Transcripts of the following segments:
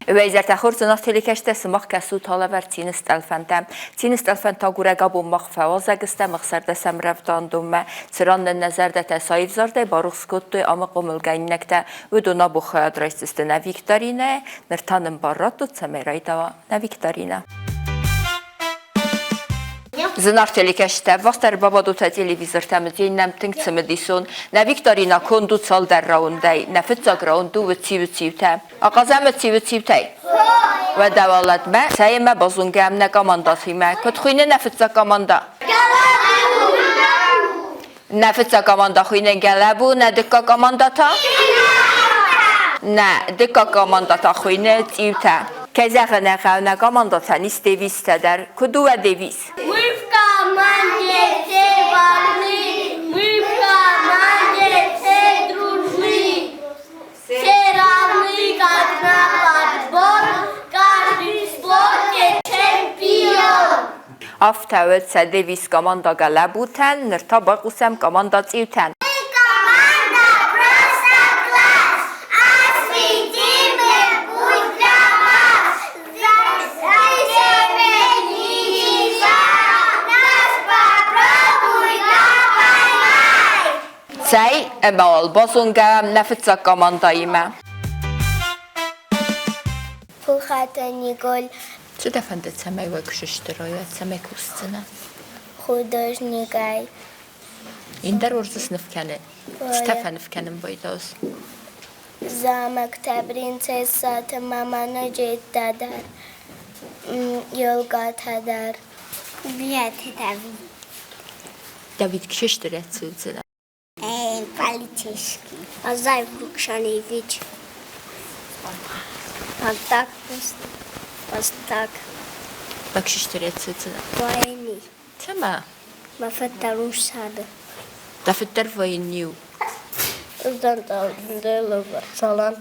Уӕ хорз зынаргъ телекӕсджытӕ, сымах кӕсут алӕвӕрд Цины стъӕлфӕнтӕ. Цины стъӕлфӕнтӕ агурӕг абон мах фӕуазӕг стӕм ӕхсӕрдӕсӕм рӕвдауӕндонмӕ, цыран нын нӕ зӕрдӕтӕ саивзардӕй барухс кодтой амы хъомылгӕнинӕгтӕ. Уыдон абон хайад райсдзысты нӕ викторинӕйы, ныр та нын бар раттут, цӕмӕй райдайа нӕ викторинӕ. Зынаргъ телекӕсджытӕ, ӕввахсдӕр бабадут сӕ телевизортӕм, нӕм тынг цымыдисон. Нӕ викторина конд у цалдӕр раундӕй. Нӕ фыццаг раунд у уыци-уыциутӕ. Ахъазӕм уыци-уыциутӕй? Уӕдӕ уалӕтмӕ цӕимӕ базонгӕ нӕ командӕтимӕ. Куыд хуыйны нӕ фыццаг командӕ? Нӕ фыццаг командӕ хуыйны Гӕлӕбу, нӕ дыккаг командӕ та? Нӕ дыккаг командӕ та хуыйны Цъиутӕ. Кӕй зӕгъын ӕй хъӕуы, нӕ командӕтӕн ис девизтӕ дӕр. Куыд у уӕ девиз? Мы в команде все важны, мы в команде все дружны. Все равны, как на подбор, каждый в спорте чемпион. Афтӕ уыд сӕ девиз команда Гӕлӕбутӕн, ныр та байхъусӕм команда Цъиутӕн. Команда просто класс! Осветим путь для вас! Нас попробуй да поймай! Цӕй, ӕмӕ уал базонгӕ нӕ фыццаг командӕимӕ. Пухаты Николь. Цы дӕ фӕнды, цӕмӕй уӕ сыстырой, цӕмӕй кусдзынӕ? Художникӕй. Индӕр уырзыс ныв кӕны? Цытӕ фӕныв кӕнын байдауыс? Замоктӕ, принцессӕты, мамӕны джеттӕ дӕр, елкӕтӕ дӕр. Биаты Давид. Давид кшешты рӕцудзынӕ? Полицейский. Азаев Рукшаневич. Спартак. Спартак. Бакшешты рӕцудзынӕ? Войны. Цӕмӕ? Мӕ фыддӕр урсады. Дӕ фыддӕр войны-иу. Салан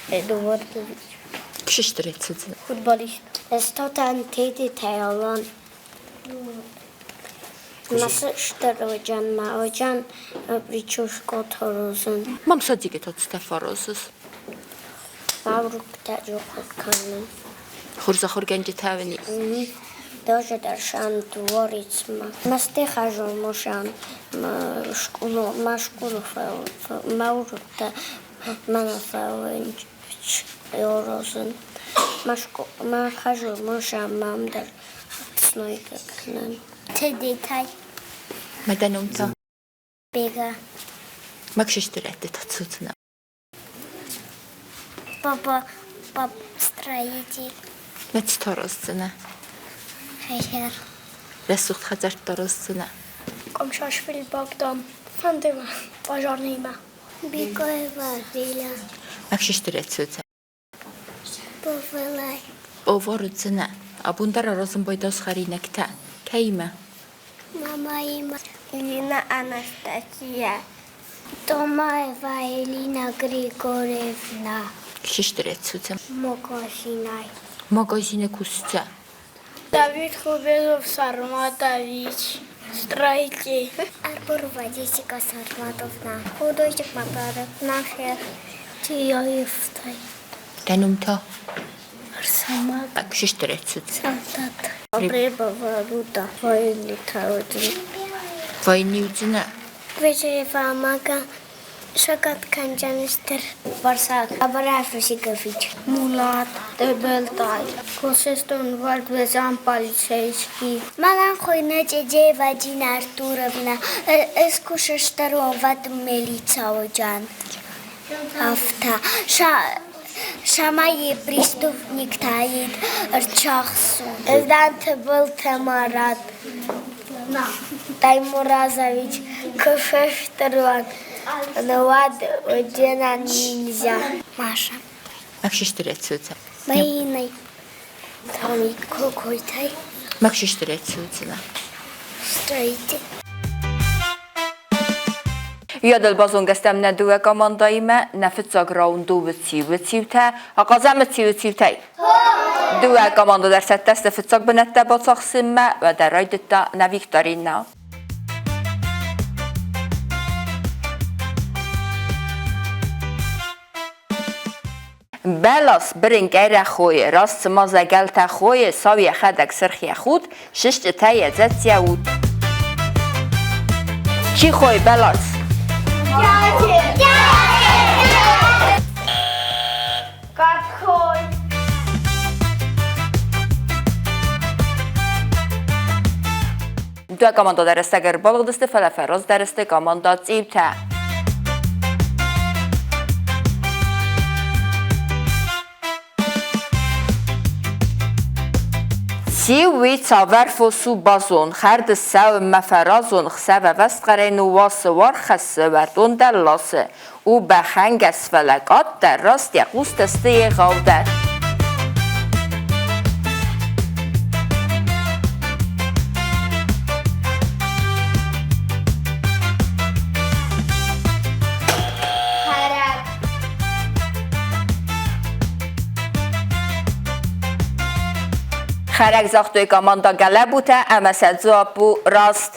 Эдуардович. Кшешты рӕцудзынӕ? Футболист. Эстотан Теди Тайлан. Масштабоджан маоджан прическа торозын. Мам садиге тоцте форозыз. Маврукта жохот канын. Хурзахургӕнджытӕ вни. Тоже даршан дворицма. Масте хажо мошан школу ма школу маврукта манафауэнч орозын. Ма хажо мошан мамдар снойкакнан. Тедетай. Мадӕ Бега. Макшиштырӕтты тацуцна. Папа, пап, строитель. Мӕцторозцына. Хӕхӕр. Рӕсугъд хӕдзӕрттороздзына. Къомшашвили Богдан. Фӕнды мӕ пожарныймӕ. Бикоева Веля. Макшиштырӕтцуца. Повелай. Поворудзына. Абон дӕр аразын байдас хӕринӕгтӕ. Кӕимӕ? Мамаимӕ. Ирина Анастасия. Томаева Элина Григорьевна. Кшиштырӕтцуца. Магазинӕй. Магазины кусцӕ. Давид Хубезов Сарматович. Строитель. Арбурова Джессика Сарматовна. Художник Нахер Тиоевтай. Дӕ ном та? Арсамак. Кшиштырӕтцуца. Солдат. Абребова Руда. Военный тародин. Войны удзына. Вечерева Амага. Шакат Канджанистер. Барсак. Абараев Васикович. Мулат Дебелтай. Косестон Вардвезан полицейский. Маман хуйна Джеджеева Дина Артуровна. Эскушештарон ват милицаоджан. Афта. Шамайы преступник таид рчахсун. Эздан был Тамарат. Таймуразович. Кышештарлан. Науад Одена нельзя. Маша. Макшиштырӕтсуца. Маиной. Томик Кокойтай. Макшиштырӕтсуцына. Строитель. Уыйадыл базонгӕ стӕм нӕ дыууӕ командӕимӕ, нӕ фыццаг раунд у уыциу-уыциутӕ, ахъазӕм уыциу-уыциутӕй. Дыууӕ командӕ дӕр цӕттӕ сты фыццаг бынӕттӕ бацахсынмӕ, уӕдӕ райдыдта нӕ викторинӕ. Бӕлас бырынкъӕй рӕхойы, раст цыма зӕгӕлтӕ хойы, сау йӕхӕдӕг сырх йӕ худ, сыстытӕ йӕ дзӕцц йӕ уд. Чи хойы бӕлас? Какой? Дыууӕ командӕ дӕр рӕстӕг ӕрбалыгъдысты, фӕлӕ фӕраздӕр сты командӕ Цъиутӕ. Циу цавӕр фос у базон, хӕрды ссӕуы мӕ фӕразон, хсӕв ӕвастхъӕрӕй ныууасы, уаргъ хӕссы, уӕрдон дӕр ласы. У бӕхӕнгӕс, фӕлӕ къаддӕр, раст йӕ хъустӕ сты егъаудӕр. Хӕрӕг. Хӕрӕг загътой команда гӕлӕбутӕ ӕмӕ сӕ дзуапп у раст.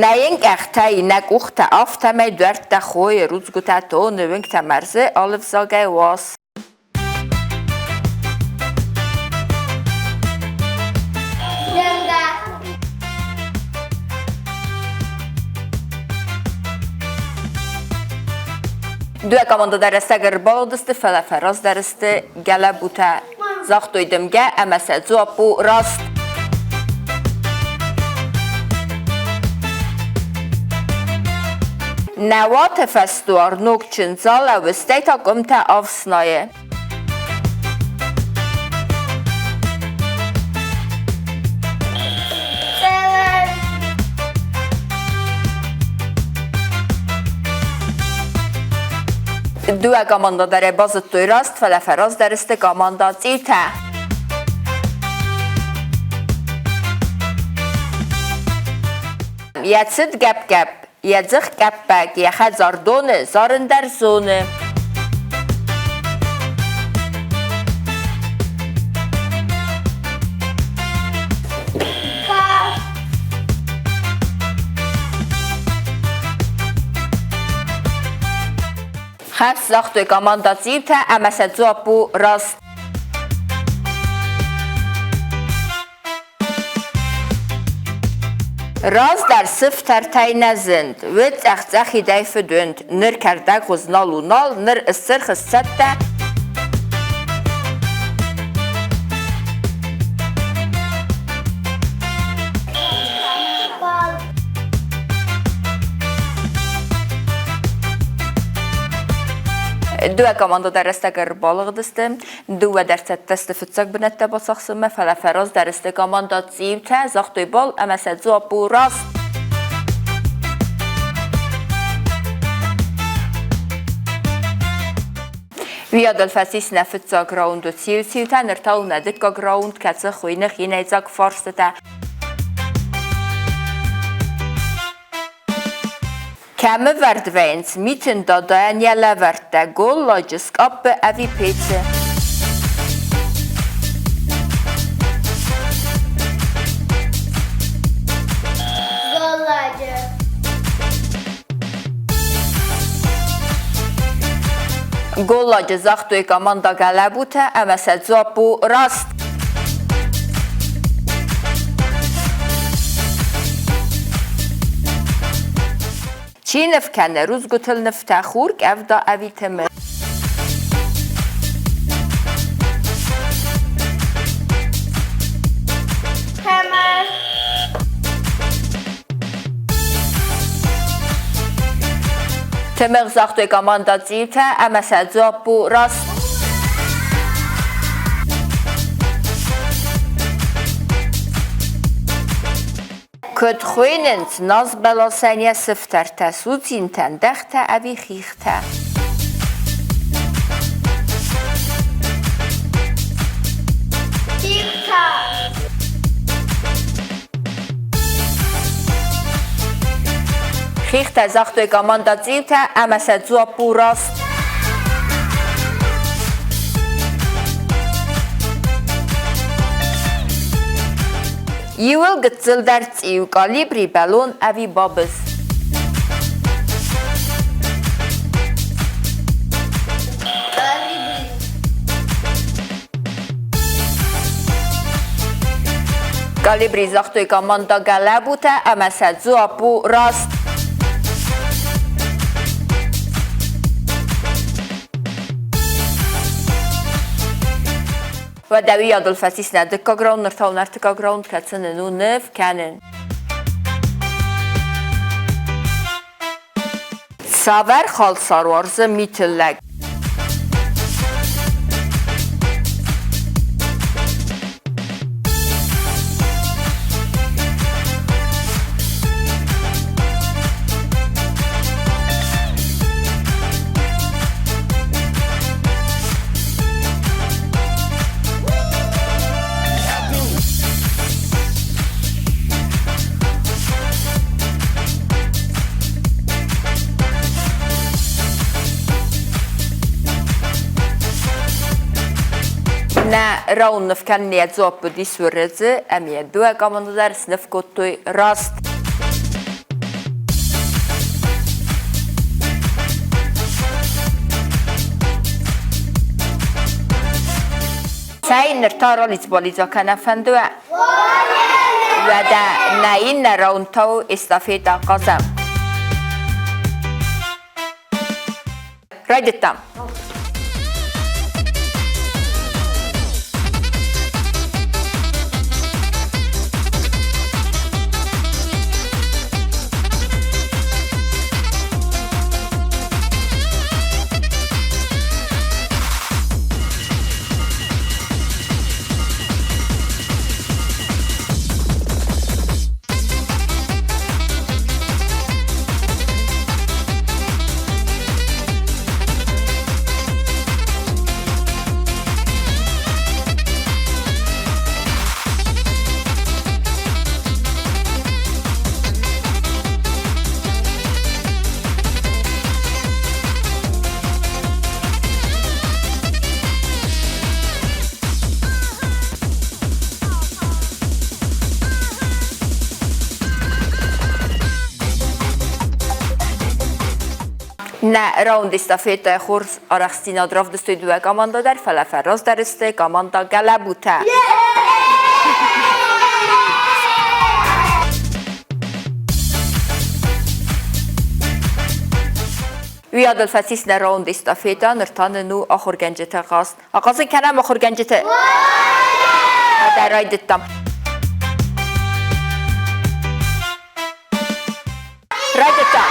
Нӕ йын къӕхтӕй, нӕ къухтӕ, афтӕмӕй дуӕрттӕ хойы, рудзгуытӕ тоны, уынгтӕ мӕрзы, алы взагӕй уас. Дымгӕ. Дыууӕ командӕ дӕр рӕстӕг ӕрбалыгъдысты, фӕлӕ фӕраздӕр сты гӕлӕбутӕ. Загътой дымгӕ ӕмӕ сӕ дзуапп у раст. Нӕ уаты фӕсдуар ног чындз алӕууы, стӕй та къуымтӕ ӕфснайы. Цӕлӕн. Дыууӕ командӕ дӕр ӕй базыдтой раст, фӕлӕ фӕраздӕр сты командӕ Цъиутӕ. Йӕ цыд гӕпп-гӕпп, йӕ дзых къӕппӕг, йӕ хӕдзар доны, зарын дӕр зоны. Кафт. Хӕфс загътой командӕ Цъиутӕ ӕмӕ сӕ дзуапп у раст. Раздӕр сыфтӕртӕй нӕ зынд, уыд цъӕх-цъӕхидӕй фыдуынд, ныр кӕрдӕггъуыз нал у нал, ныр ысцыргъ ысцӕттӕ. Бал. Дыууӕ командӕ дӕр рӕстӕг ӕрбалыгъдысты. Дыууӕ дӕр цӕттӕ сты фыццаг бынӕттӕ бацахсынмӕ, фӕлӕ фӕраздӕр сты командӕ Цъиутӕ, загътой бал ӕмӕ сӕ дзуапп у раст. Уыйадыл фӕцис нӕ фыццаг раунды Цъиу-цъиутӕ, ныр та у нӕ дыккаг раунд, кӕцы хуыйны хинӕйдзаг фарстытӕ. Кӕм ӕвӕрд вӕййынц митын дадайӕн йӕ лӕвӕрттӕ, голладжы, скъаппы ӕви пецы? Голладжы. Голладжы загътой командӕ гӕлӕбутӕ ӕмӕ сӕ дзуапп у раст. Чи ныв кӕны рудзгуытыл нывтӕ хур, къӕвда ӕви тымы? Тымы. Тымыгъ загътой командӕ цъиутӕ ӕмӕ сӕ дзуапп у раст. Куыд хуыйнынц назбӕласӕн йӕ сыфтӕртӕ, судзинтӕ, ндӕхтӕ ӕви хихтӕ? Хихтӕ. Хихтӕ загътой командӕ цъиутӕ ӕмӕ сӕ дзуапп у раст. Иуыл гыццылдӕр цъиу, калибри, бӕлон ӕви бабыз? Калибри загътой команда Гӕлӕбутӕ ӕмӕ сӕ дзуапп у раст. Уӕдӕ уыйадыл фӕцис нӕ дыккаг раунд, ныр та у ӕртыккаг раунд, кӕцы нын у ныв кӕнын. Цавӕр халсар уарзы миты лӕг? Нӕ рауныв кӕнын дзуапп уыдис Уырыдзы, ӕмӕ йӕ дыууӕ команды дӕр сныв кодтой раст. Цӕй, ныр та ралидз-балидза кӕнӕ фӕнды уӕ? Уӕдӕ нӕ иннӕ раунд та у эстафетӕ хъазӕм. Райдыдтам. Нӕ раунд эстафетӕйы хорз арӕхстдзинад равдыстой дыууӕ командӕ дӕр, фӕлӕ фӕраздӕр сты командӕ Гӕлӕбутӕ. Уыйадыл фӕцис нӕ раунд эстафетӕ, ныр та нын у ахуыргӕнджыты хъазт. Ахъазын кӕнӕм ахуыргӕнджыты. Уӕдӕ райдыдтам. Райдыдта.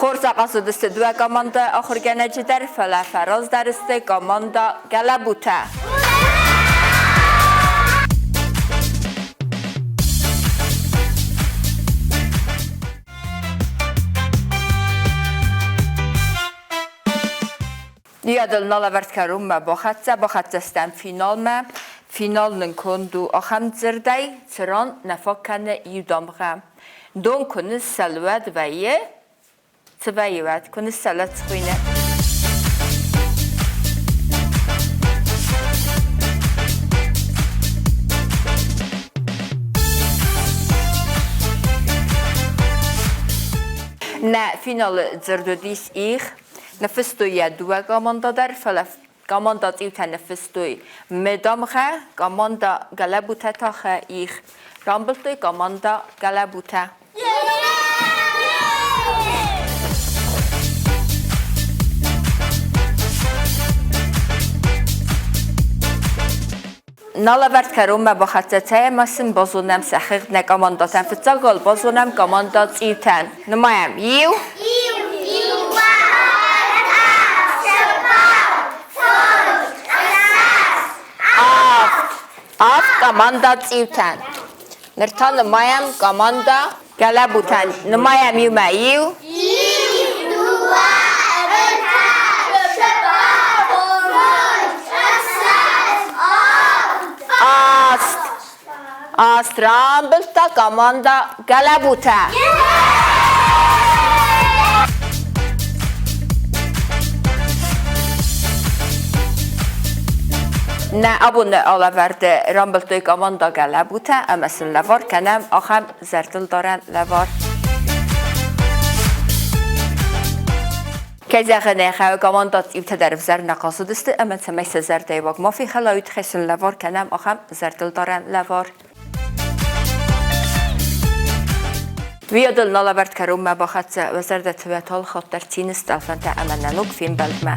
Хорз ахъазыдысты дыууӕ командӕ ахуыргӕнӕджы дӕр, фӕлӕ фӕраздӕр сты командӕ Гӕлӕбутӕ. Уыйадыл нал ӕвӕрд кӕронмӕ бахӕццӕ, бахӕццӕ стӕм финалмӕ. Финал нын конд у ахӕм дзырдӕй, цыран нӕ фаг кӕны иу дамгъӕ. Дон куы ныссӕл, уӕд вӕййы, цы вӕййы уӕд, куы ныссӕлӕд цы хуыйны? Нӕ финалы дзырд уыдис их. Ныффыстой йӕ дыууӕ командӕ дӕр, фӕлӕ командӕ цъиутӕ ныффыстой м дамгъӕ, командӕ гӕлӕбутӕ та х их. Рамбылдтой командӕ гӕлӕбутӕ. Нӕ лӕвӕрд кӕронмӕ бахӕццӕ цӕй ӕмӕ сын базонӕм сӕ хыгъд нӕ командӕтӕн. Фыццаг уал базонӕм командӕ цъиутӕн. Нымайӕм. Иу. Иу, дыууӕ, ӕртӕ, цыппар, фондз, ӕхсӕз, авд. Авд командӕ цъиутӕн. Ныр та нымайӕм командӕ гӕлӕбутӕн. Нымайӕм иумӕ. Иу. Иу, дыууӕ, ӕртӕ, цыппар, фондз, ӕхсӕз, авд. Аст. Аст рамбылдта командӕ гӕлӕбутӕ. Нӕ абоны алӕвӕрды рамбылдтой командӕ гӕлӕбутӕ ӕмӕ сын лӕвар кӕнӕм ахӕм зӕрдылдарӕн лӕвар. Кӕй зӕгъын ӕй хъӕуы, командӕ цъиутӕ дӕр ӕвзӕр нӕ хъазыдысты ӕмӕ цӕмӕй сӕ зӕрдӕйы уаг ма фехӕла, уый тыххӕй сын лӕвар кӕнӕм ахӕм зӕрдылдарӕн лӕвар. Уыйадыл нӕ лӕвӕрд кӕронмӕ бахӕццӕ, уӕ зӕрдӕты уӕ талхатдӕр цины стъӕлфӕнтӕ ӕмӕ нӕ ног фембӕлдмӕ.